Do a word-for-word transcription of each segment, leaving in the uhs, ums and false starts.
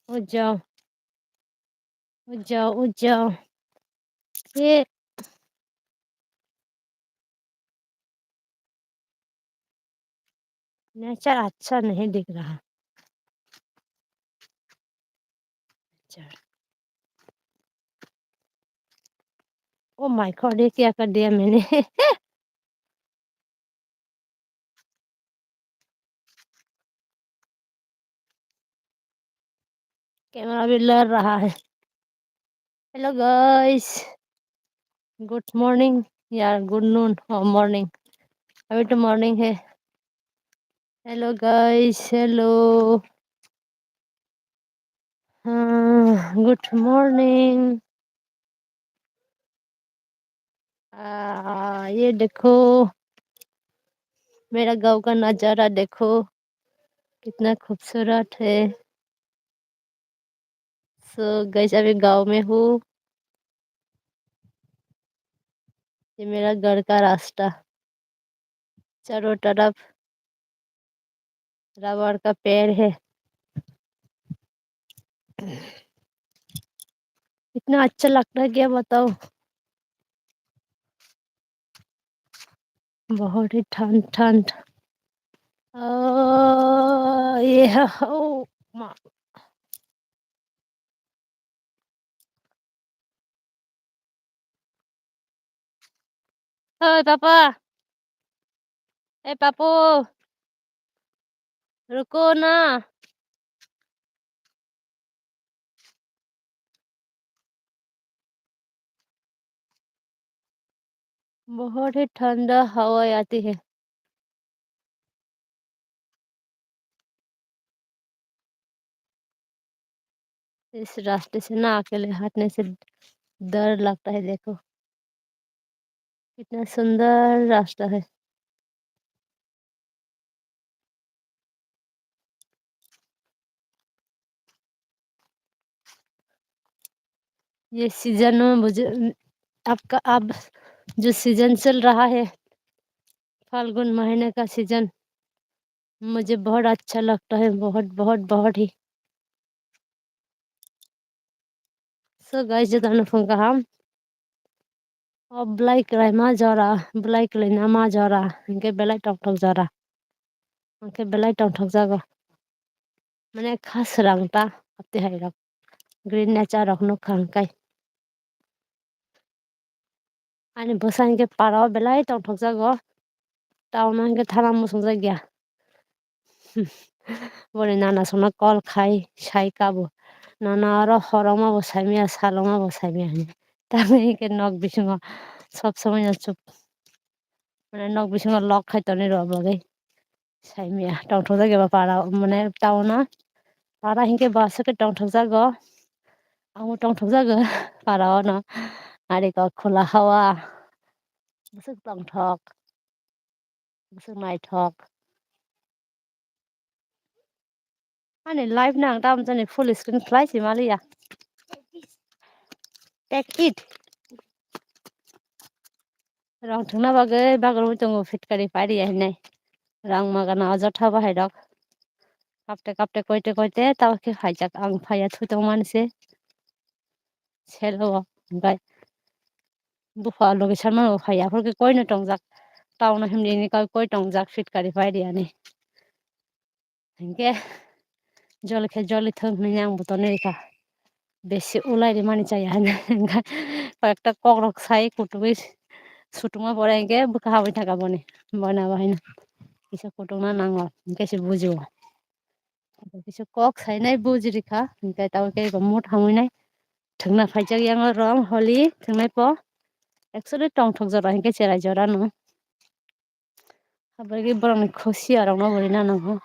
Ujao. Ujao, ujao. ये नेचर अच्छा नहीं दिख रहा। अच्छा। ओ माय गॉड, ये क्या कर दिया मैंने? कैमरा भी लड़ रहा है। हेलो गाइस, गुड मॉर्निंग यार, गुड नून और मॉर्निंग, अभी तो मॉर्निंग है। Hello guys, hello. हाँ, गुड मॉर्निंग। आ, ये देखो, मेरा गांव का नजारा देखो, कितना खूबसूरत है। सो गाइस, अभी गांव में हूँ। ये मेरा घर का रास्ता, चारों तरफ रबर का पेड़ है। इतना अच्छा लगता है, क्या बताओ, बहुत ही ठंड ठंड। आ, ये है, ओ माँ। ओए पापा, ए पापू, रुको ना। बहुत ही ठंडा हवा आती है। इस रास्ते से ना अकेले हटने से डर लगता है। देखो, कितना सुंदर रास्ता है। ये सीजन में मुझे, आपका, अब जो सीजन चल रहा है, फाल्गुन महीने का सीजन, मुझे बहुत अच्छा लगता है, बहुत, बहुत, बहुत ही। So guys, jotono phung kaham. O belai kwlai ma jora, belai kwlai na ma jora, hinkhe belai tongthok jora. Hinkhe belai tongthok jago. Mane kha swrang ta, ati hai rok. Green nature rok nukha hinkhe. Ani bwsa hinkhe para o belai tongthok jago. Town o hinkhe thana muchung jak ya. Boni nana songno call khai sai kabo. Nana oro horoma bo saimaya, saloma bo saimaya hinwi. Tamoni hinkhe nok bisingo sob somoi no chup. Mane nok bisingo lock khai tonwi rw bagwi. Saimaya tongthok jak eba para o, mane town o. Para hinkhe bwswk khe tongthok jago. Amo tongthok jago para o no. Ari kok khola hawa. Bwswk tongthok. Bwswk naithok. Ani live no ang tamo jani full screen khlai se maliya. Take it. Rang thwngna bagwi bagrumwi tongo, fitkari paidiya hinwi. Rang magana ajotha bahairok. Kapte kapte koite koite tamo khe phaijak, ang phaiya thwi tongmani se. Selo o, hwnkhe bupha logi sanmano bo phaiya, aphuru khe koino tongjak. Town o himni hini koi koi tongjak, fitkari paidiya hinwi. Hinkhe joli khe joli thwng hinwi ang bo tonwi rikha. Besi ulai rimani chaya hinwi koi ekta kokrok sai kutugwi sutuma pore hinkhe bwkha habwi thangkha boni. Boni abo haino kisa kutukna nango hinkhe se bujio. Kisa kok sainai buji rikha hinkhe tabuk khe eko mut hamwi nai thwngna phaijak yango rong holi thwngnai po. Actually tongthok jora hinkhe cherai jora no. Habagwi borokni khusiya rokno bo rina nango.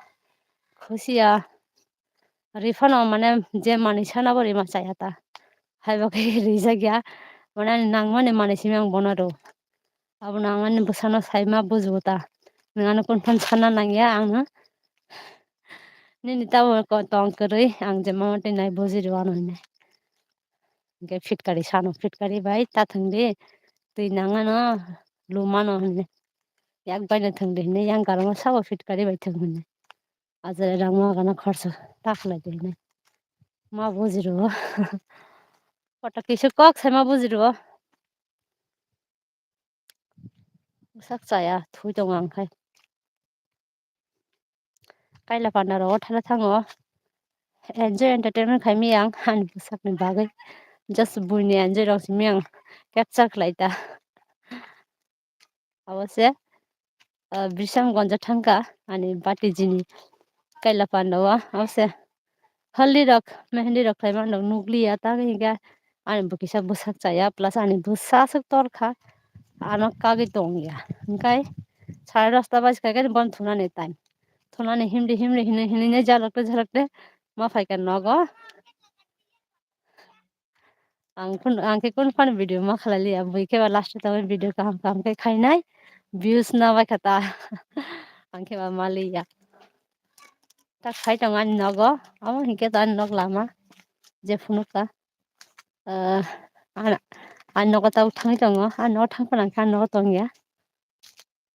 Khusiya ri phano mane je manwi sana bo rima chaya ta. Haibo khe rijak ya. Mane ani nangmani manwi simi ang bono rw. Abono ang ani bwsano saima bujugo ta. Nwng ano kunphano sana nangya ang no. Nini tamo ko tong kwrwi ang je mama twi nai buji rw ano hinwi. Hinkhe fitkari sano, fitkari bai ta thwng di, twi nang ano, lum ano hinwi. Yak bai no thwng di hinwi, yang garma sabo fitkari bai thwng hinwi. Ajare rang ma gana khorsa ta khlai di hinwi. Ma bujiro. Koto kisa kok sai ma bujiro. Sak chaya thui tongo ang khai. Kaila panda rogo thala thango. Enjoy entertainment khaimi ang ani bwsakni bagwi. Just buini enjoy rok simi ang capture khlai ta. Abo se, ah, Bisramganjo thangkha ani bati jini kaila panda o. Abo se haldi rok, mehendi rok khlai mani rok nukliya, tamo hinkhe ani bo kisa bwsak chaya, plus ani bwsa aswk torkha, ano kagwi tongya. Hinkhe sare dosta baji kha khe bono thunani time. Thunani himdi himdi hinui hinui jalakte jalakte ma phaikha nogo. Ang kun, ang khe kun phano video ma khlai liya, bui khe ba last o tongo video kaham kaham khe khainai, views na bai kha ta. Ang khe ba ma liya. Tak phai tongo ani nogo, amo hinkhe to ani nok lama je phunukha. Ah, ani, ani nogo tabuk thangwi tongo, ani nogo thang phano ang khe ani nogo tongya.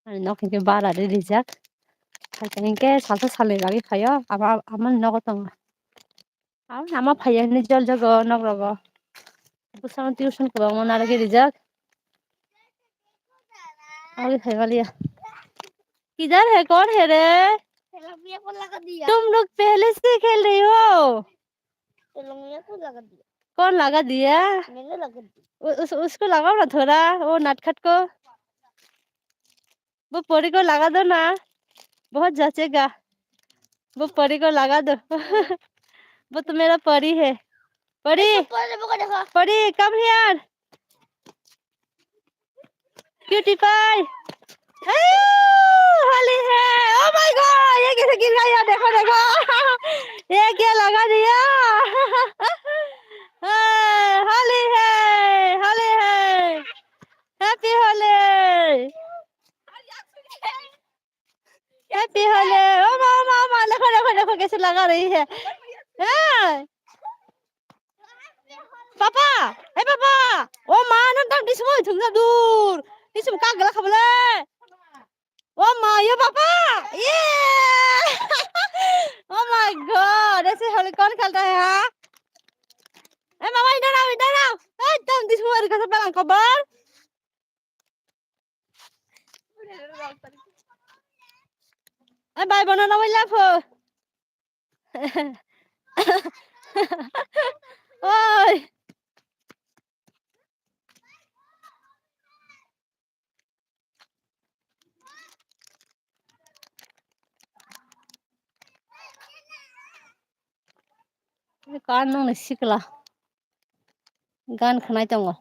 Ani nok hinkhe bara ri rijak. Hai hinkhe salsa salni bagwi phaio, ama, amani nogo tongo. Ama, ama phaiya hinwi jol jago nok rogo. Bwsano tuition kwbangma narwgwi rijak. Aboni phai maliya. किधर है, कौन है रे? तुम लोग पहले से खेल रही हो। तो लोग मेरे को लगा दिया। कौन लगा दिया? मैंने लगा दिया। उ-, उस, उसको लगाओ ना थोड़ा, वो नटखट को। वो परी को लगा दो ना, बहुत जचेगा। वो परी को लगा दो। वो तो मेरा परी है। परी, देखो, परी, वो को देखो। Pari, come here। Cutie pie. ए, होली है। Oh my God, ये कैसे गिर गया? देखो, देखो। ये क्या लगा दिया? ए, होली है, होली है। Happy होली। Happy होली। ओ माँ, माँ, माँ, देखो, देखो, देखो, कैसे लगा रही है। हाँ। पापा, ए पापा, ओ माँ, ना तम दिसुम थुंगा दूर। दिसुम का गला खबले। ओ माँ, यो पापा, ये। Oh my God, ऐसे होली कौन खेलता है, हाँ? ए मामा, इधर आओ, इधर आओ। ए, तम दिसुम अरे कैसे पलंग cover. Ai, bai, bono na wai lapho. Oi. Kan nang ni sikla. Gan khnai tongo.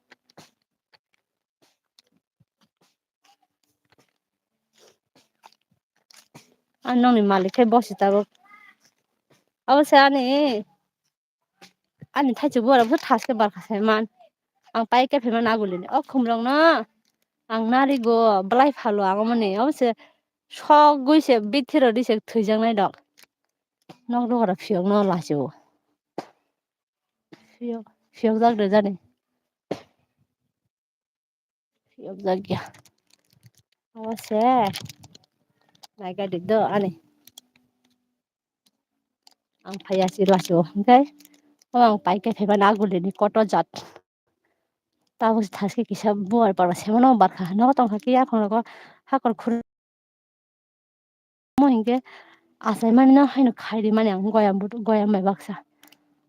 Ang nongni malik khe bosi tabuk. Abo se ani, ani thaichuk borok bo thaske barkha se man. Ang pai khe phaima nagulini. O khumrokno ang narigo, belai phalo ang omoni. Abo se sogwi se bithiro ri se thwijaknai dok. Nok dogora phiyokno lachibo. Phiyok, phiyokjak de jani. Phiyokjak ya. Abo se. Naiga di do ani. Ang phaiya si lachibo. Hingke. O ang pai khe phaiba nagulini koto jat. Tabuk se thaske kisa buar para semano barkha. Nogo tongkha khe yaphang nogo hakor khur. Omo hinkhe achaimani no haino khairi mani ang goyam budu, goyam bai baksa.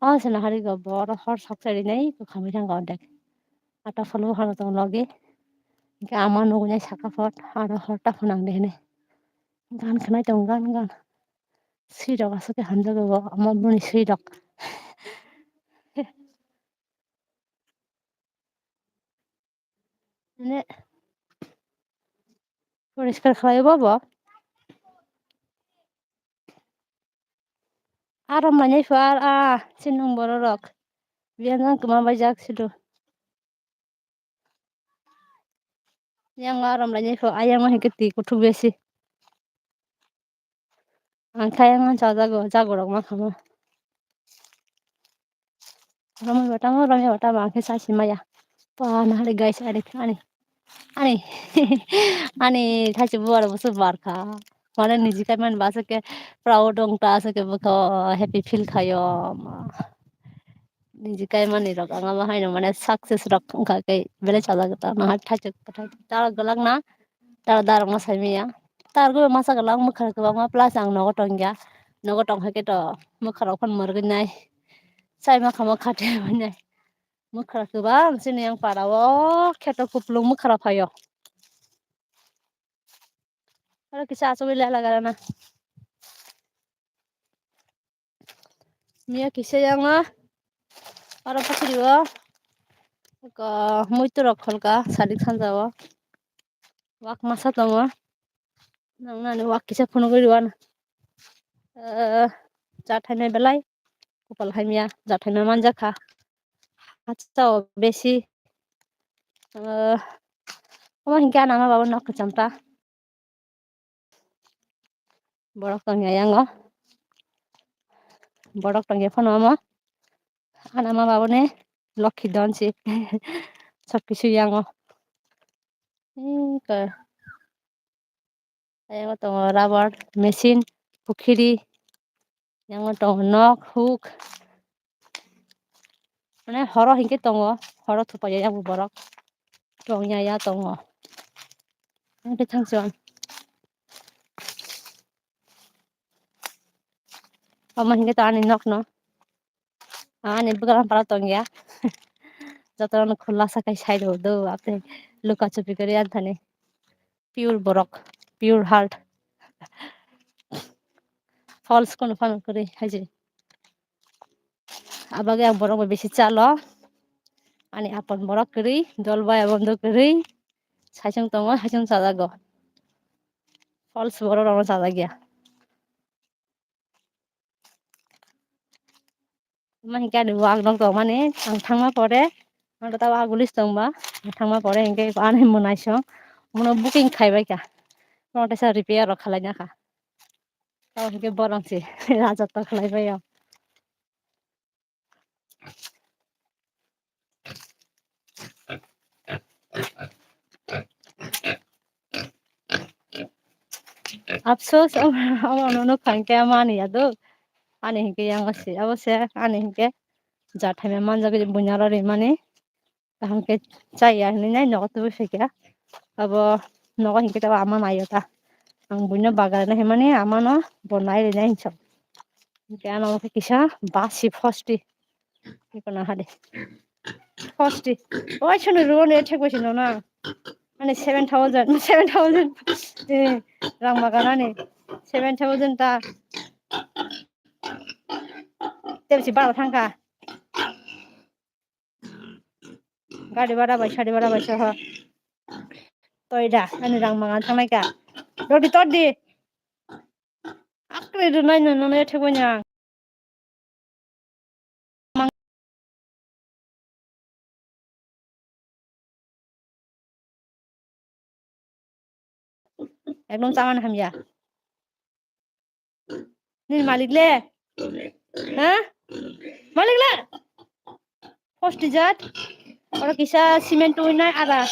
O chwla hari go bo oro hor sok chari nai kwkham bai thang ordek. Ata pholu hano tong logi. Hinkhe ama nugui nai saka phot aro hor ta phunang de hinui. Gan khnai tong gan gan. Swi rok aswk khe hamjak go omo boni swi rok. Ne. Poriskar khlai bo bo. Aro manwi pho ar a sinung borok rok. Biyan jang kwma bai jak sidu. Yang aro manwi pho ayang o hinkhe twi kuthuk besi. Ang khe ayang o chajago, jago rok ma khamo. Romwi botamo, romwi botamo, ang khe chai si maya. Pa, nahale guys, ani, ani, ani, ani, thaichuk bubar busu barkha. Mane niji kai man ba aswk khe proud wng ta, aswk khe bwkha happy feel khaio. Niji kaimani rok ang abo haino mane success rok wngkha khe belai chajak ta no hai thaichuk kwthai ta gwlak na ta darok no sai manya ta gwi masa gwlak mwkhra kwbangma plus ang nogo tongya nogo tong hai khe to mwkhra rok phano mwrwgwi nai chai ma khamo khate nai mwkhra kwbang chini yang para o kheto kupulung mwkhra phaio aro kisa achugwi lela gara na. Miya kisa yango aro pukhiri o ko muitu rok kholka sadik sanja o wak masa tongo nang nani wak kisa phunugwi rw ano. Cha thainai belai kupal hamya ja thainai manjakha hacha o besi omo hinkhe anama baba nok kwcham ta. Borok tongya yango. Borok tongya phano omo. Ana ma babone lokhi don si. Sok kisu yango. Ih, ka. Yango tongo rubber, machine, pukhiri. Yango tongo nok, huk. Mane horo hinkhe tongo, horo thupaiya yago borok. Tongya ya tongo. Ang tei thangsi ang. Omo hinkhe to ani nokno. Ani bwkha para tongya. Jotono khulasa khai sai rw do, ate luka chupi kari anthani. Pure borok, pure heart. False kono phano kwrwi haji. Abagwi ang borok bai bisi chalo. Ani apon borok kwrwi, dol bai abondo kwrwi. Saichung tongo, saichung chajago. False borok rokno chajak ya. Omo hinkhe ani wak nok tongmani ang thangma pore ang tabo aguli se tongba ang thangma pore hinkhe ani mwnaisong bono booking khaibaikha bono teisa repair rok khalainakha tamo hinkhe borok se raja tor khlaibaio. Apsos, omo, omo no nukha hinkhe ama ani ya do. Ani hinkhe yang se, abo se ani hinkhe ja thaima manjak buini aro rimani. Kaham khe chaya hinwi nai nogo tubui phaikha. Abo nogo hinkhe tabo ama naio ta. Ang buino bagwi rwna hinmani amano bo nai rwnai hinwi sa. Hinkhe ano khe kisa basi phosti. Iko na hade. Phosti. Oi, chwngno rw ne thek bai sino na. Ani seven thousand, seven thousand. Eh, rang maganani. Seven thousand ta. Tebsi bara thangkha. Gari bara bai, sari bara bai soho. Toi da, ani rang magan thangnai ka. Rodi todi. Akre rwnai no, no, no, thek bai na. Ekdom chaman hamya. Nini malik le? Ha? Malik le? Hosti jat? Oro kisa cement tuinai ada.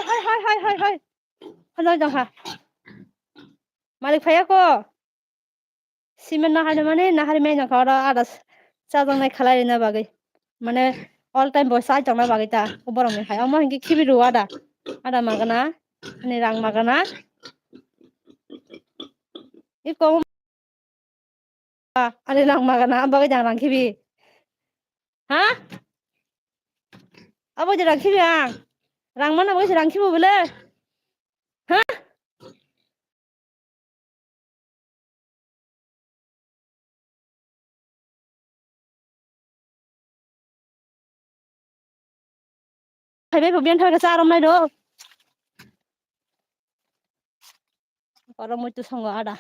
Hai, hai, hai, hai, hai. Hano jang ha. Malik phaiya ko? Cement nahar mani nahar mai nangkha oro ada chajaknai khalai rina bagwi. Mane all time bo chai tongna bagwi ta. Borok ni hai omo hinkhe khibi rw ada. Ada magana. Ani rang magana. Iko ani rang magana bagwi jang rang khibi. Ha? Abo je rang khibi ang. Rang mana bagwi se rang khibo bole. Ha? Phaibai bo biyang thangkhe cha romnai do. Oro muitu songo ada.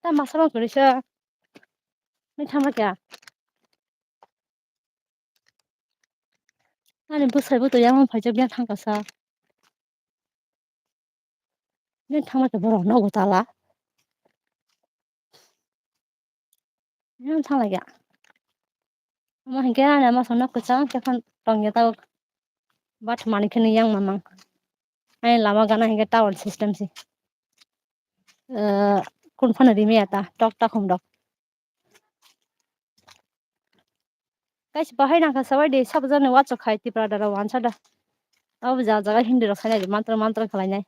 Ta masama kwrwisa. Mai thangma kya? Ani bwsai bo to yang phai jak yang thang kasa. Yang thang khe borok no go tala. Yang thang lagya. Ama hinkhe ani ama sono kwchang khe phano tongya ta. But mani khe yang mamang. Ani lama gana hinkhe town system si. Eh, kun phano rimya ta tok ta khum dok. Guys, bahai nangkha sabai de, sabo jani wacho khai Tipra dara wansa da. Abo ja jaga Hindi rok sanai de, mantra mantra khalai nai.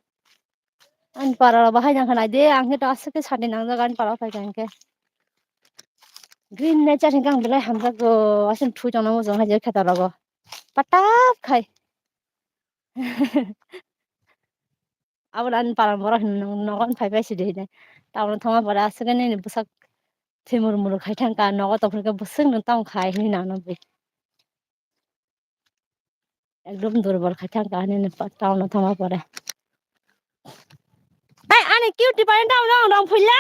Ani para rok bahai nangkha nai de, ang khe to aswk khe sati nangjak ani para phai kha hwnkhe. Green nature hwnkhe ang belai hamjakgo, aswk thui tongna mujung hai je kheto rogo. Patap khai. Abo ani para borok hinwi nogo phai phai sidi hinwi. Tabuk thangma pore aswk nini bwsak thimur muru khai thangkha, nogo tongphuru khe bwswk nwng tamo khai hinwi nangno bui. Ekdom durbol khai thangkha hinwi town o thangma pore. Ai ani cutie pai town o rong phuila.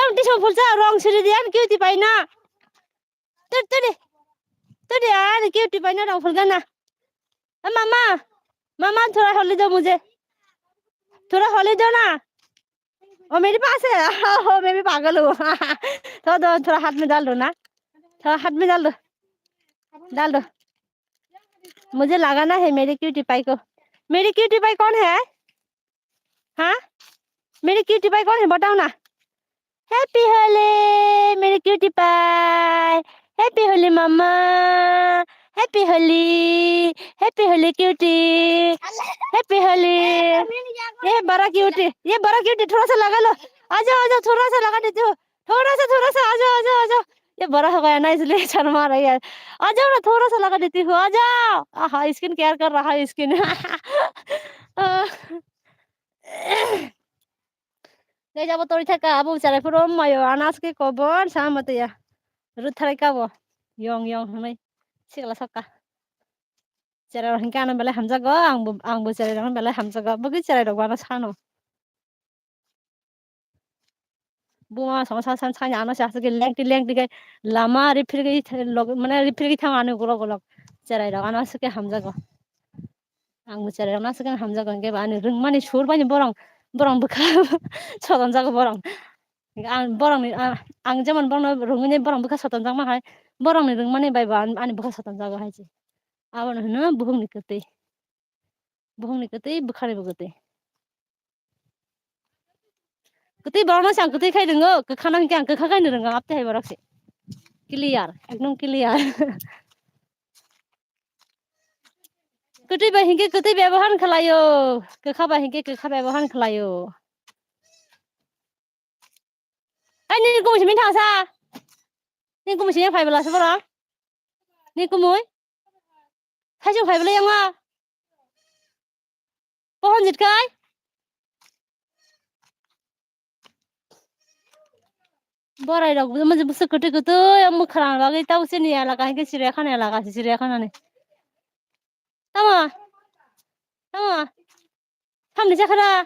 Town tisong phulsa rong siri di ani cutie pai na. Tut, tut di. Tut di, ani cutie pai na rong phulgana. ए मम्मा, मम्मा थोड़ा हॉली दो मुझे, थोड़ा हॉली दो ना। ओ मेरे पास है। ओ मैं भी पागल हूँ। तो दो, थोड़ा हाथ में डाल दो ना, थोड़ा हाथ में डाल दो, डाल दो। मुझे लगाना है मेरी क्यूटी पाई को। मेरी क्यूटी पाई कौन है? हाँ, मेरी क्यूटी पाई कौन है, बताओ ना। Happy Holi, मेरी cutie pie. Happy Holi mama. Happy Holi, Happy Holi cutie. Happy Holi। ये बड़ा क्यूटी, ये बड़ा क्यूटी, थोड़ा सा लगा लो। आ जाओ, आ जाओ, थोड़ा सा लगा देती हूँ। थोड़ा सा, थोड़ा सा, आ जाओ, आ जाओ, आ जाओ। ये बड़ा हो गया ना, इसलिए शर्मा रही है। आ जाओ ना, थोड़ा सा लगा देती हूँ, आ जाओ। आहा, स्किन केयर कर रहा है, skin. Guys, abo tori thaka, abo cherai phuru mayo, anas ke kobor, sama to ya. Rut tharai kabo, yong yong hwnwi sikla sokka. Cherai rok hinkhe ano belai hamjago, angbo, angbo cherai rok belai hamjago, bwgwi cherai rok bo ano sano. Buma song sa san sanya ano sa aswk lengti lengti kai lama ripirgwi log-, mane ripirgwi thango ani ukulok ukulok cherai rok ano aswk hamjago. Ang bo cherai rok no aswk hamjago hinkhe ba ani rwngmani sur bai borong, borong bwkha sotonjago borong. Ang borokni, a-, ang jemon borokno rwngmani borong bwkha sotonjakma hai, borokni rwngmani bai bo an-, ani bwkha sotonjago hai se. Abono hwno buhukni kwtwi. Buhukni kwtwi, bwkhani bo kwtwi. Kwtwi borokno se ang kwtwi khai rwngo, kwkhano hinkhe ang kwkha khai rwngo, amtwi hai borok se. Clear, ekdom clear. Kwtwi bai hinkhe kwtwi bebohan khlaio, kwkha bai hinkhe kwkha bebohan khlaio. Ai, nini kumui simi thangsa. Nini kumui simi phai bwla se borok. Nini kumui. Thaisung phai bwla yango. Pohon jit kai. Borai rok bo mujung bwswk kwtwi kwtwi, o mwkhwrang bagwi tabuk chini elaka hinkhe Chiriyakhana elaka se, Chiriyakhana ni. Tamo? Tamo? Samni chakhara?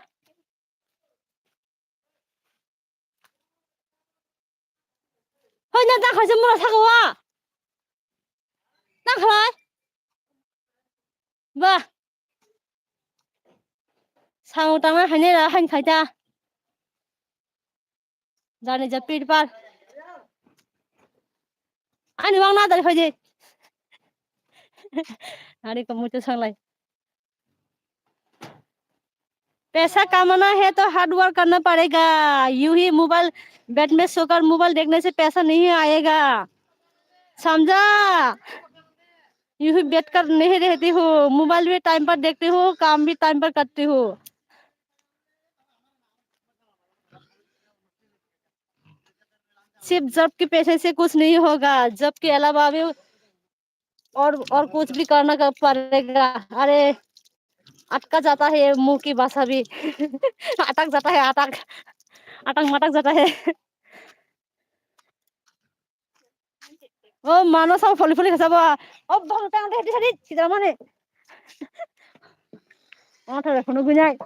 Hoi, na ta khaise mura saka wa? Ta khlai? Ba. Sango tangna haine ra hain khaita. Jani ja pir par. Ani wang na dari khaje. Ani ko mutu sanglai. पैसा कमाना है तो hard work करना पड़ेगा। यूं ही mobile bed में सोकर मोबाइल देखने से पैसा नहीं आएगा, समझा? यूं ही बैठ कर नहीं रहती हूँ, मोबाइल भी टाइम पर देखती हूँ, काम भी टाइम पर करती हूँ। सिर्फ जॉब के पैसे से कुछ नहीं होगा, जॉब के अलावा भी और, और कुछ भी करना का पड़ेगा। अरे, अटका जाता है मुंह की भाषा भी। अटक जाता है, अटक, अटक मटक जाता है। O mano sao pholi pholi khasa ba. O bang tang de hadi hadi sidra mane. O thare phunu gunai.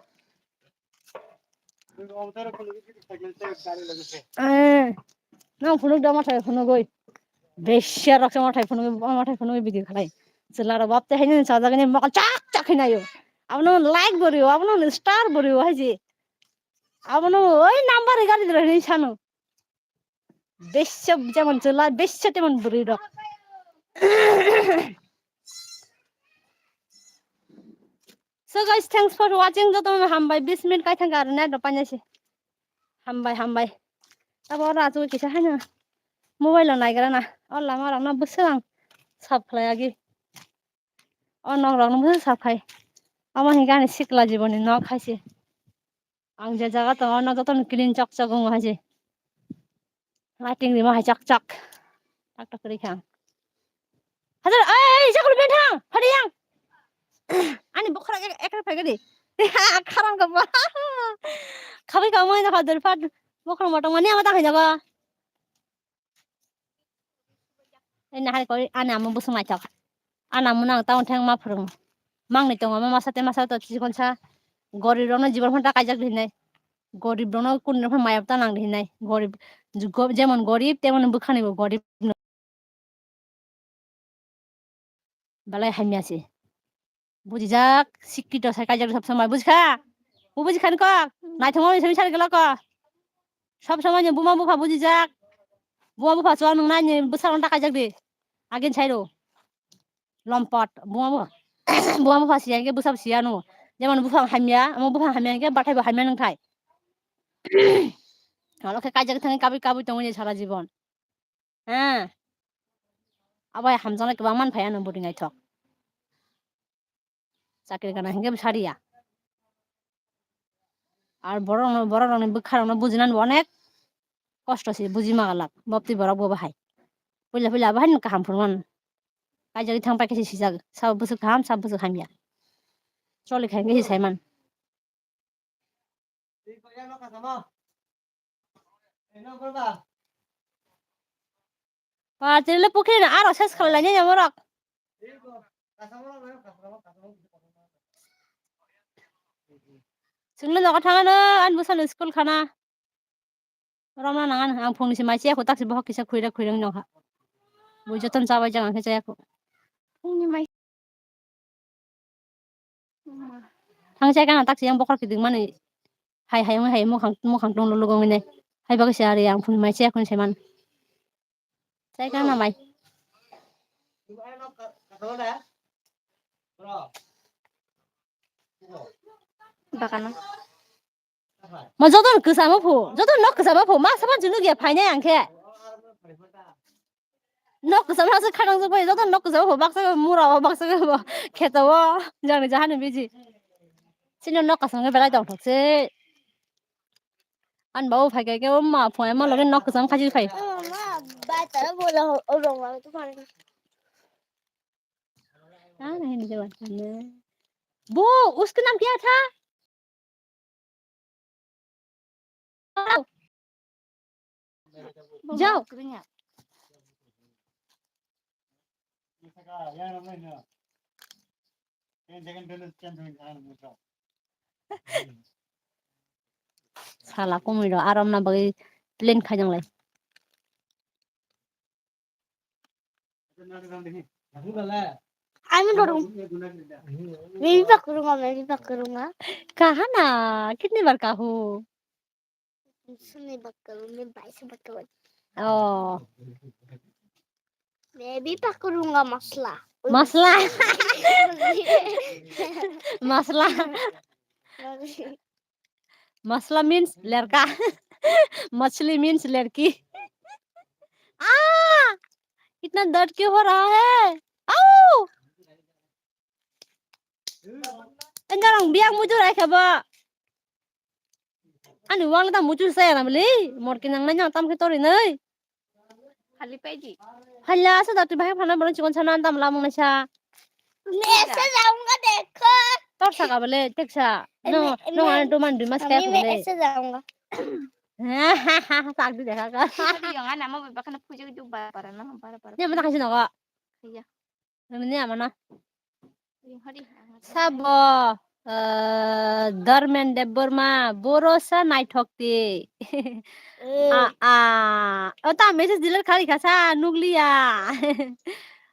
Eh, nang phunuk da mathai phunuk goi. Besya rok se mathai phunuk, mathai phunuk video khalai. Chwla rok bap te haino sajagani mokol chak chak hinayo. Abono like borio, abono star borio haji. Abono oi number gari dilo hinwi sano. Besya jemon chwla, besya temon bwrwi rok. So guys, thanks for watching. Jotono hambai, bis minute kai thangkha aro net rok painai se. Hambai, hambai. Abo oro achugwi kisa haino. Mobile o naigra na. O lama rok no bwswk ang sap khlai agi. O nok rok no bwswk sap khai. Omo hinkhe ani sikla jibon ni nok hai se. Ang je jaga tongo, no jotono clean chok chok wngo hai se. Lighting rima hai chak chak. Tak tak kwrwi kha ang. Hajar, ai, ai, chaklu ben thang, phari yang. Ani bokhorok ek, ek phai gadi. Kharang ko ba. Khabai ka moi na khadur phat. Bokhorok motong mani ama ta hai jaga. Ena hai kori, ani amo busung naithok. Ani amo nang taon theng ma phwrwng. Mangni tongo, ma masa te masa to chikon sa. Gorib rokno jibon phanta kaijak di hinai. Gorib rokno kun rok phano mayap ta nang di hinai. Gorib, go-, jemon gorib, temon bwkhani bo gorib. Belai hamya se. Bujijak, sikkito sai kaijak sob somoi, bujikha? Bo bujikha ni kok? Naithokma ni simi sari gelo ko. Sob somoi ni buma bupha bujijak. Buma bupha chuwak nung nai ni bwsarok ta kaijak di. Agin sai ro. Lompot, buma bupha. Buma bupha siya hingke bwsarok siya no. Jemon buphang hamya, omo buphang hamya hingke bathai bo hamya nung thai. Alo khe kaijak thangwi kabui kabui tongo ni sara jibon. Ha. Abo hai hamjaknai kwbang man phai ano bwrwi naithok. Chakri gana hingke bwsa riya. Ar borok no, borok rokni bwkha rokno bujinani bo onek kosto se, buji magalak. Bopti borok bo bahai. Puila puila abo haino kaham phuru mano. Kaijagwi thang paikhe se sijak. Sabo bwswk kaham, sabo bwswk hamya. Choli kha hingke se saiman. Ba, tini le pukhri no aro ses khalai lainai ya morok. Chwngno nogo thangano, ani bwsano school khana. Romna nang ani, ang phungni se mai chaya kho, taksi bohok kisa khuira khuira wngwi nongkha. Bo jotono chabai jak, ang khe chaya kho. Phungni mai. Thang chai kana taksi yang bokhor kidik mani. Hai hai wngwi hai mukhang, mukhang tong luluk wngwi nai. Hai bagwi se ari ang phungni mai chaya kho se man. Chai kana mai. Bakano. Mo joto no kwchamo phu, joto nok kwchamo phu, ma sama junu gya phainai ang khe. Nok kwchamo se khanang jagwi, joto nok kwchamo phu, baksa mura o, baksa kheto o, jani jahani biji. Sino nok kwchamo belai tong thok se. An babu phai khe, khe o ma phone ma loge nok kwchamo khaji phai. O ma, bai tara bola o rong ma tu phai. Ah, nahi nahi jawab karna. Bo, uska naam kya tha? Jao. Jao. Sala kumui rok arom na bagwi plan khaijak lai. Ami dorong. Mimi pakurunga, mimi pakurunga. Kahana, kitni bar kahu? Suni pakurunga, baisa pakurunga. Oh. Mimi pakurunga masla. Masla. Masla. Masla means lerka. Machli means lerki. Ah! Itna dard kyun ho raha hai? Au! Engarong biang mujur ai khaba. Ani wang ta mujur saya na beli. Morki nang nanya tam ke tori nai. Khali paidi. Halla sa dati bahai phana borong chikon sana antam lamung naisa. Mese jaunga dekho. Tor saka bole teksa. No, no, ani duman dui mas kaya bole. Mese jaunga. Sak di dekha ka. Yang ana mo bebakana puja ke jubah para na para para. Ni mana kasi nogo. Iya. Ni mana? Sabo, eh, Dharmen Debbarma, boro sa naithok ti. Eh. A, a. O ta message delete khali kha sa, nukliya.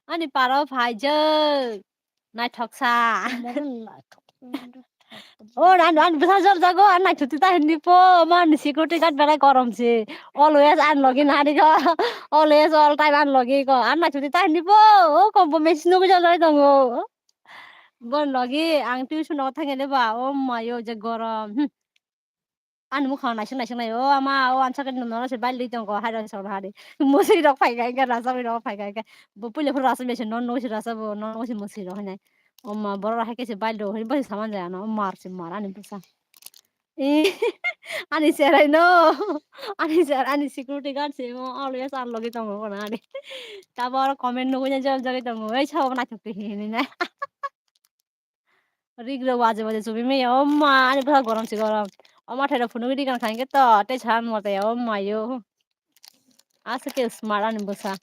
Ani paro phaijak. Naithok sa. Moro naithok. O, ran, ran, bwsa jor jago, an naithok ti ta hindi po, man security guard berai korom si. Always an logi nari ko. Always all time an logi ko. An naithok ti ta hindi po. O, kombo message nukjak lai tongo. Bon logi ang tuition o thangya de ba, o mayo je gorom. Hmm. Ani mukha naising naising nai, "O ama, o ansa khe nono se bailwi tongo," hai rok song hari. Mwswi rok phai kha, rasa rok phai kha. Bo puila phuru rasa bai se non no se rasa bo, non no se mwswi rok hinai. O ma, borok rok hai khe se bailwi rok hinai, bo se saman jaya no, mar se mar ani bwsa. Eh, ani cherai no, ani cher-, ani security guard se mo, always ar logi tongo kono ani. Tabo aro comment nugui na jawab jagui tongo, "Ei sabo naithok twi," hinui na. Rig rok waje waje chubi maya, o ma, ani bwsa gorom se gorom. O ma thairok phunugui ri gana kha hwnkhe to, tei sa mota ya, o ma yo. Aswk khe smart ani bwsa.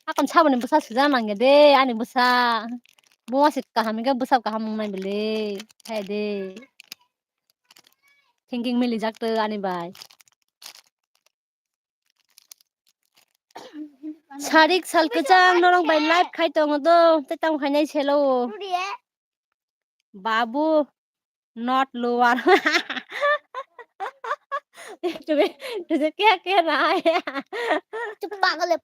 Hakon saboni bwsa sujak nangya de, ani bwsa. Buma se kaham hwnkhe bwsa kaham wngnai bwle. Hai de. Thinking milijak to ani bai. Sarik sal kwchang norok bai live khai tongo do, tei tamo khainai selo. Babu, not lower. Tujhe, tujhe kya keh raha hai? Chup, pagal hai.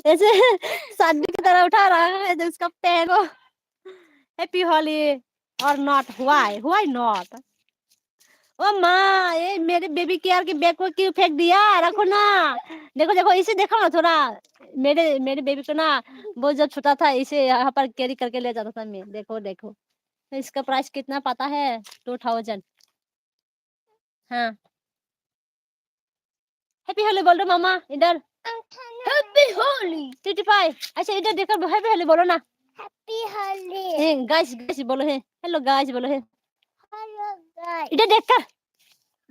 ऐसे सर्दी की तरह उठा रहा है तो इसका पैर को। Happy Holi or not? Why? Why not? ओ माँ, ये मेरे बेबी केयर के बैग को क्यों फेंक दिया? रखो ना। देखो, देखो, इसे देखो ना थोड़ा। मेरे, मेरे बेबी को ना, वो जब छोटा था, इसे यहाँ पर कैरी करके ले जाता था मैं। देखो, देखो। तो इसका प्राइस कितना पता है? Two thousand. हाँ। Happy Holi बोल दो मामा, इधर। Happy Holi। टीटी पाई, अच्छा, इधर देखकर Happy Holi बोलो ना। Happy Holi। हैं, गाइस, गाइस बोलो हैं। हेलो गाइस बोलो हैं। Hello guys. इधर देखकर।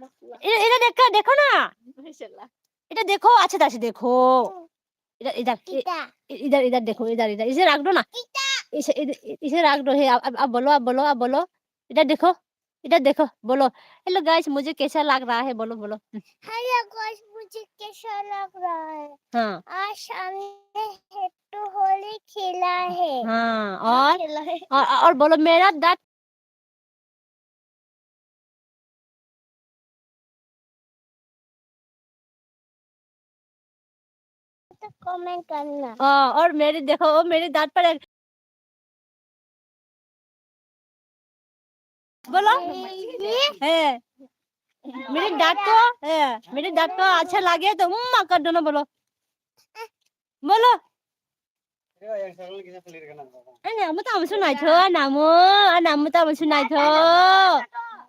इधर, इधर देखकर, देखो ना। माशाल्लाह। इधर देखो, अच्छे तरह से देखो। इधर, इधर, इ-, इधर। इ-, इधर, इधर देखो, इधर, इधर। इसे रख दो ना। इधर। इसे, इधर, इसे रख दो, हे, अब, अब, अब बोलो, अब बोलो, अब बोलो। इधर देखो, इधर देखो, बोलो, "Hello guys, मुझे कैसा लग रहा है?" बोलो, बोलो। हेलो गाइस, मुझे कैसा लग रहा है? हाँ। आज हमने हैप्पी होली खेला है। हाँ, और? खेला है। और, और बोलो, मेरा दांत तो कमेंट करना। हाँ, और मेरे देखो, वो मेरे दांत पर एक बोलो। ये? है। मेरे दांत को, है, मेरे दांत को अच्छा लगे तो उम्मा कर दो ना, बोलो। बोलो। Ani amo tamo sunai tho, ani amo, ani amo tamo sunai tho.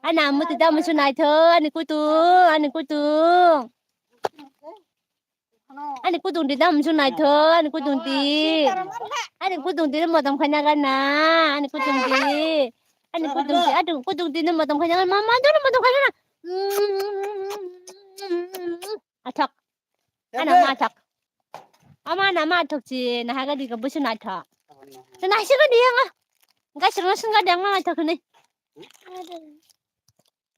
Ani amo ti tamo sunai tho, ani kutung, ani kutung. Ani kutung ti tamo sunai tho, ani kutung ti. Ani kutung ti modom khaina gana, ani kutung ti. Ani kutung ti, ani kutung ti modom khaina gana, mama, dona modom khaina gana. Athok. Ana ma thok. Ama na ma thok chi na ha ga di ga busu na thok. Na shi ga di ya nga. Ga shi ga sun ga di ma thok ni.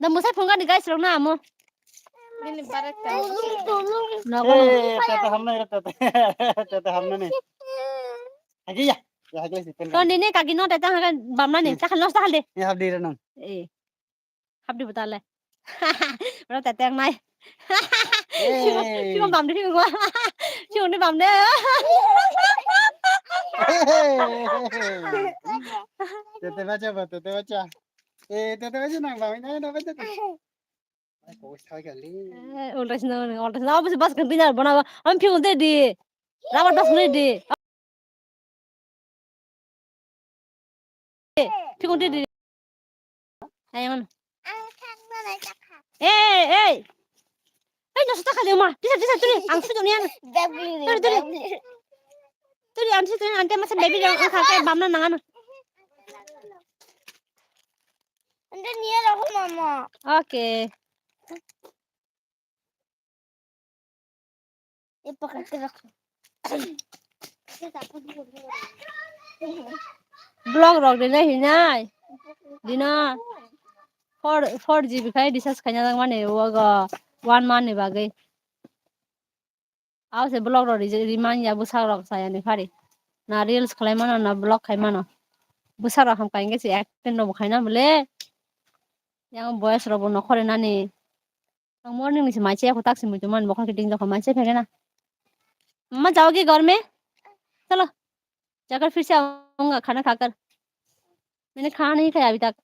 Na musa phung ga di ga shi na mo. Bini barat ta. No go. Eh, tete hamna ira tete. Tete hamna ni. Agi ya. Ya agi si pen. Kon ni ne kagi no tete ha ga bamna ni. Ta khal nos ta khal de. Ya hab di ra nang. Eh. Hapdi bwtale. Oro tetek nai. Hey. Simo bamde simo. Simo ni bamde. Hey. Tete bacha ba, tete bacha. Eh, tete bacha nang bamina na bacha. Ai, kok sai kali. Eh, ulta sino, ulta sino. Apa sih bas ganti jar bona. Am piu de di. Rabar bas ni di. Phikung twi di. Ayang. Ei, ei. Ei, nosto ta khali ma. Tisa, tisa, turi. Ang sudu nian. Turi, turi. Turi, ang sudu nian. Ante masa baby dong. Ang khake bamna nangan. Ante niya rako mama. Okay. Vlog rok rinai hinai. Dino four, four G B khai recharge khaina nang mani wago one month ni bagwi. Abo se vlog rok ri-, rimani ya bwsak rok chaya ni phari. Na reels khlai mano na vlog khai mano. Bwsak rok ham kainge se acting rok bo khaina bole. Yang boys rok bo nokhore nani. Ang morning ni se mai se, ako tak se muitu man, bokhor kiting dokha mai se phege na. मम्मा जाओगे घर में? चलो, जाकर फिर से आऊंगा, खाना खाकर। मैंने खाना नहीं खाया अभी तक।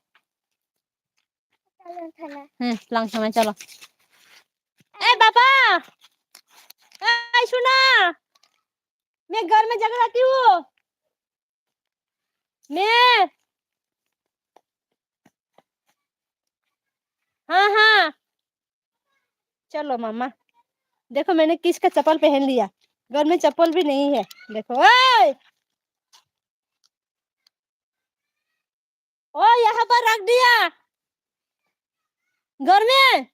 चलो, खाना। हैं, लांग समय, चलो। ए, पापा! ए, सुना! मैं घर में जाकर आती हूँ। मैं हाँ, हाँ। चलो मम्मा, देखो मैंने किसका चप्पल पहन लिया, घर में चप्पल भी नहीं है। देखो, ओए! ओ, यहाँ पर रख दिया घर में।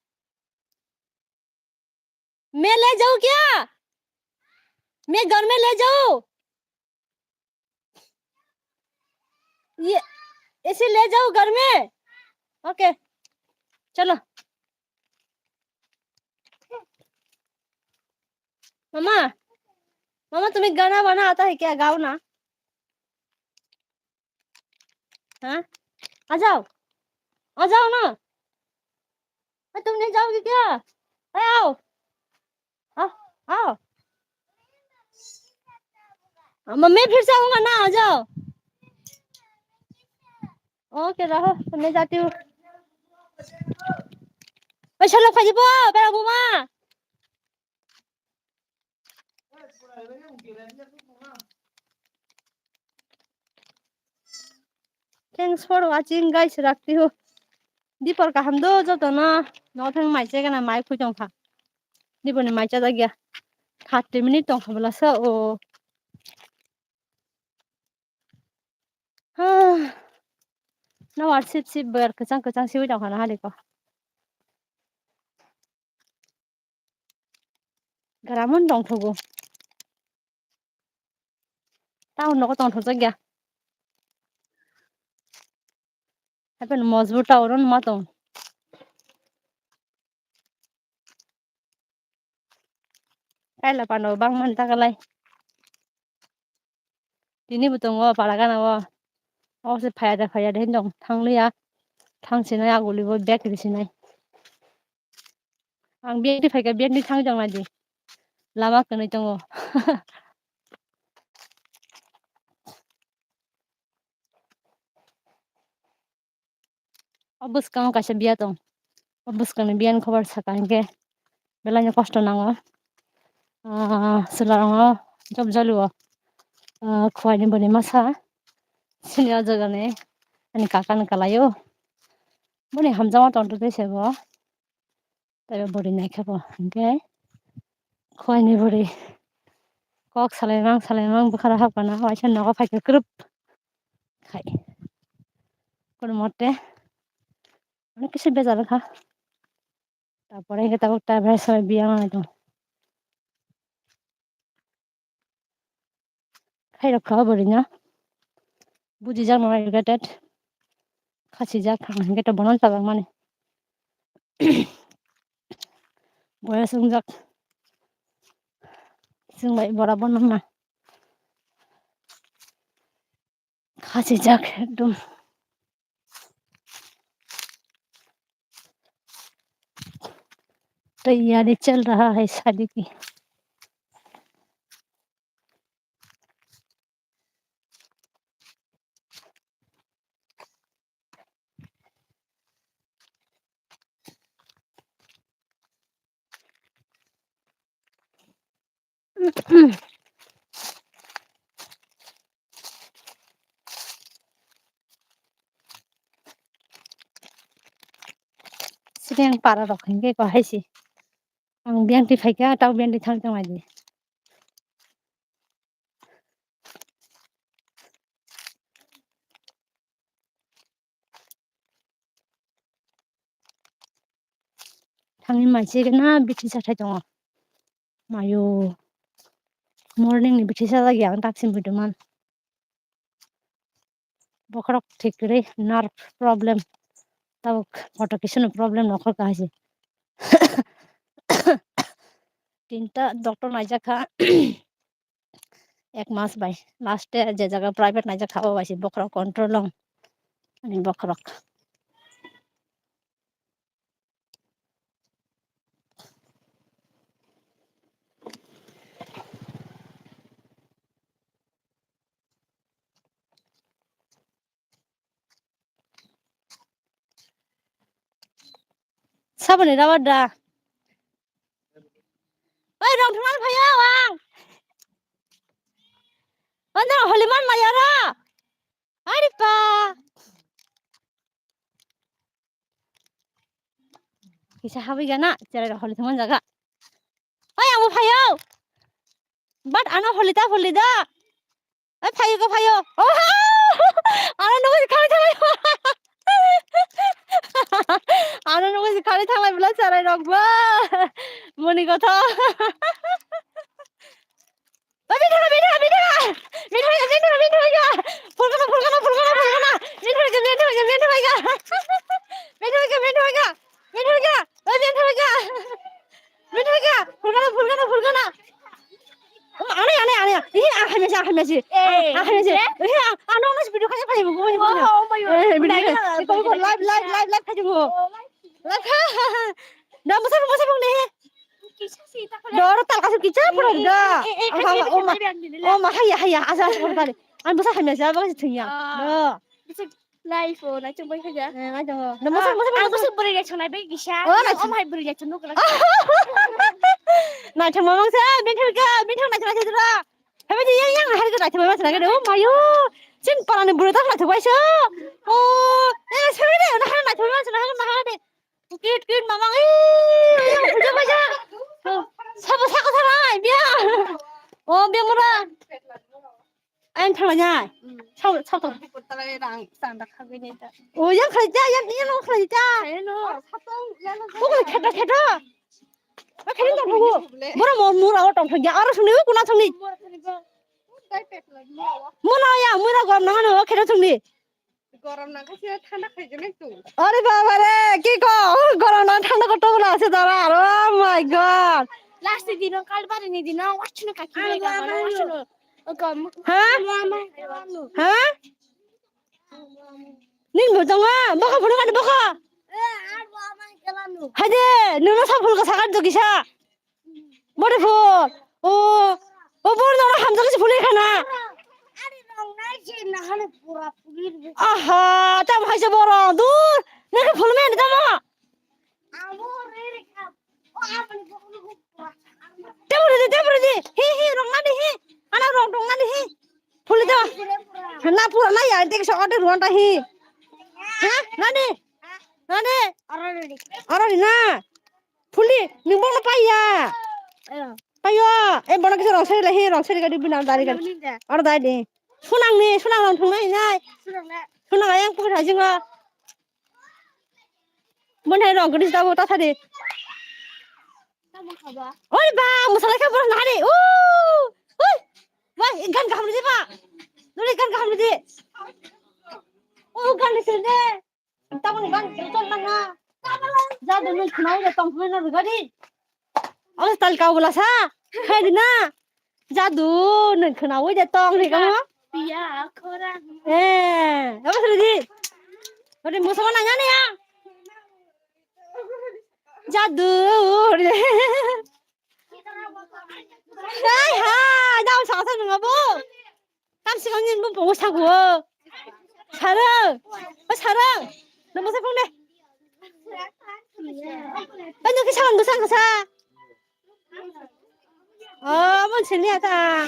मैं ले जाऊँ क्या? मैं घर में ले जाऊँ? ये, इसे ले जाओ घर में। ओके, चलो। मम्मा, मम्मा, तुम्हें गाना वाना आता है क्या? गाओ ना। हाँ, आ जाओ, आ जाओ ना। अरे, तुम नहीं जाओगे क्या? अरे, आओ, आओ, आओ। मम्मी, फिर से आऊंगा ना, आ जाओ। ओके, रहो, तो मैं जाती हूँ। ओ, चलो, खाइबो, बेरा बुमा। Thanks for watching, guys. Rakti ho. Dipor kaham do joto no. No thang mai che gana mai khui tong kha. Dipor ni mai cha da gya. Thirty minute tong kha bla sa o. Ha. No war sip sip ber kachang kachang siwi tong kha na hali ko. Gramon tongthogo. Town nogo tongthokjak ya. Happen mojbur town on ma tong. Kaila pano bang man takalai. Tini bo tongo para gana o. O se phaya da phaya da hin tong thang liya. Thang sinai aguli bo bag ri sinai. Ang biyangni phaikha, biyangni thang tong nai di. Lama kwnwi tongo. O bwskango kaisa biya tong. O bwskangni biyani khobor saka hinkhe belaino kosto nango. Ah, chwla rokno job jolio, ah, khowai ni bwrwi masa sini o jaga ni ani kaka ni kalai o. Boni hamjakma tongtwtwi se bo. Tei bwrwi naikhe bo hinkhe khowai ni bwrwi kok salaimang salaimang bwkharo hapkha na waisa nogo phaikhe kwrwp khai. Kono mote onek kisa bejal wngkha. Tapore hinkhe tabuk ta bhai soi biyang nai tong. Khairok kha bwrwino. Bujijak no educated. Khasijak ang hinkhe to bono chajakmani. Boyas wngjak. Chwng bai bora bono ma. Khasijak ekdom. तैयारी चल रहा है शादी की। Sini ang para rok hinkhe ko hai si. Ang biyang twi phaikha, tau biyang twi thang tong lai di. Thangni mai se na bithi chathai tongo. Mayo. Morning ni bithi chajak ya ang taksim biduman. Bokhorok thik kwrwi nerve problem. Tabuk photo kisa no problem nokhor kahai. Tinta doctor naijak kha. Ek mas bai. Last e je jaga private naijak kha, o bai se bokhorok control long. Ani bokhorok. Taboni rubber da. Oi, rong thumna phaio ang. Ano holi man maya ra. Ari pa. Kisa habwi gana, cherai rok holi thumna jaga. Oi, ang bo phaio. But ano holi ta holi da. Ai, phaio ko, phaio. Oh, ano nungwi khani thanglai. Ano nungwi khani thanglai bwla cherai rok ba. Moni kotha. Ba, bini thanglai, bini thanglai, bini thanglai. Bini thanglai, bini thanglai, bini thanglai. Phulgana, phulgana, phulgana, phulgana. Bini thanglai, bini thanglai, bini thanglai. Bini thanglai, bini thanglai. Bini thanglai, bini thanglai. Bini thanglai. Phulgana, phulgana, phulgana. Ano, ano, ano. Ih, ah, hamya si, ah, hamya si. Eh, ah, hamya si. Eh? Eh, ah, ano, ano, video kaya kaya buku, buku. Oh, oh, my God. Eh, video kaya. Iko, iko, live, live, live, live kaya buku. Oh, live. Live kaya. Da, masa, masa, bang, ne. Doro, tal, kasih, kicap, eh, pura, eh, da. Eh, eh, eh, oh, ma, oh, ma, oh, ma, haya, haya, asa, asa, pura, tali. Ano, masa, hamya si, abang, si, thungya. Ah. Da. Life o, naithok bai khaja. Eh, naithok. No, mosok, mosok, ang mosok. Bwswk bwrwi naithok nai bai kisa. Oh, naithok. Om hai bwrwi naithok nuk. Naithok mamang se, bini thangka, bini thang naithok naithok jora. Hai bai yang yang hai naithok bai naithok naithok. Oh mayo. Chin parani bwrwi tak naithok bai so. Oh, eh, sari de, na hai naithok bai naithok naithok naithok de. Cute cute mamang. Eh, yang puja baja. Oh, sabo sako sarai, biya. Oh, biya mura. Ayang thanglainai. Mm. Sao, sao tong. Purtalai rang sanda khagwi nai ta. O yang khlai ta, yang, yang no khlai ta. Khaino. O khlai kheto, kheto. O kheto tong phugu. Boro mo mura o tong phagya. Aro sungni, o kuna sungni. Mura thani ba. Dai pek lai mura o. Mura ya, mura gorom nang ano, o kheto sungni. Gorom nang kha se thanda khai jemai tu. Are baba re, ki ko? Gorom nang thanda ko tobla se dara. Oh my God. Last dino, kalbari ni dino, wachno kaki. Ai, re ka, wachno. Ha? Ha? Nin bo tongo, bokha phuru mani bokha. Hade, nungno sa phul ka sakan to kisa. Bode phul. O, o bor no hamjak kisa phul khana. Aha, tam hai se boro. Dur, nang phul me ni tamo. Tebur di, tebur di. Hi, hi, rong nani, hi. Ana rong tong nani, hi. Phuli do. Na pura na ya, tek so order ruan ta hi. Ha? Nani? Nani? Aro ni na. Phuli, ni bono paiya. Paiyo. E bono kisa rong sari la hi, rong sari gadi bina dari gadi. Aro dai de. Sunang ni, sunang rong thung nai nai. Sunang ayang pura jingo. Boni hai rong gris dago ta thari. Oi ba, musalai kha bor nari. U! Ui! Ba, gan kaham di ba. Nuri gan kaham di. O gan ni sinde. Tabon gan chol na ha. Ja dun khna oi tong khna na gari. Oi tal ka bula sa. Khai di na. Jadu, nwng khwnaui de tong ni kamo? Piya khorang. Eh, abo sri di. Ode musa wana nyani ya. Jadu. Hai hai, dau sa sa nunga bo. Tam si kong nyin bo pongo sa go. Sarang. Ba sarang. Namo sa pong de. Ba nyo ki sa nang sa sa. Oh, mon sini ata.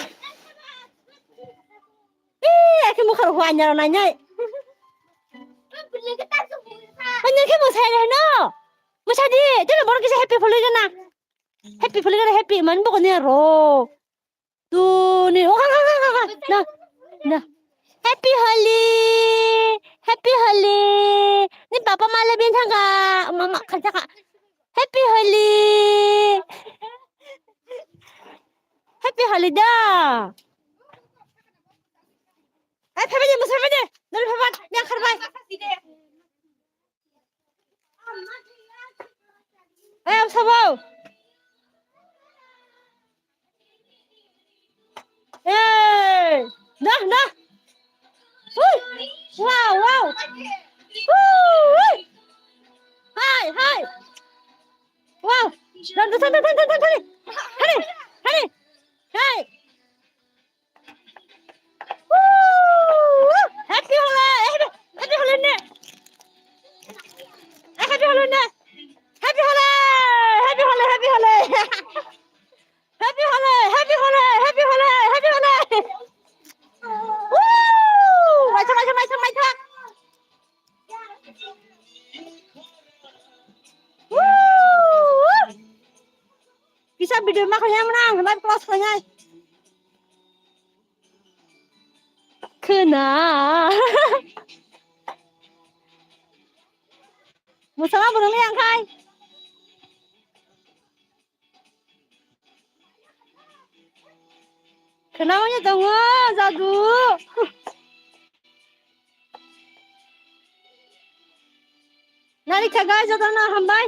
Ih, ake mukha rok hua nyaro nai nai. Anya ke mosai re no. Mosai di, tene bor kisa happy phulwi gana. Happy phulwi gana, happy man boko ne ro. Tu ni, oh, ha, ha, ha, ha, ha. Na, na. Happy Holi! Happy Holi! Ni papa male bin thanga, mama khan thanga. Happy Holi! Happy Holi da! Ai, phaibani, musa phaibani! Nol phaibani, yang kharbai! Eh, ang sabaw. Eh, nah, nah. Hui. Wow, wow. Hui. Hai, hai. Wow. Dan, dan, dan, dan, dan, dan. Hari, hari. Hai. Woo! Happy Holi! Happy, happy Holi ne! Happy Holi ne! Happy Holi! Thangai. Khna. Musala borok ni angkhai. Khna wngya tongo, jadu. Nari khagai jadu na hambai.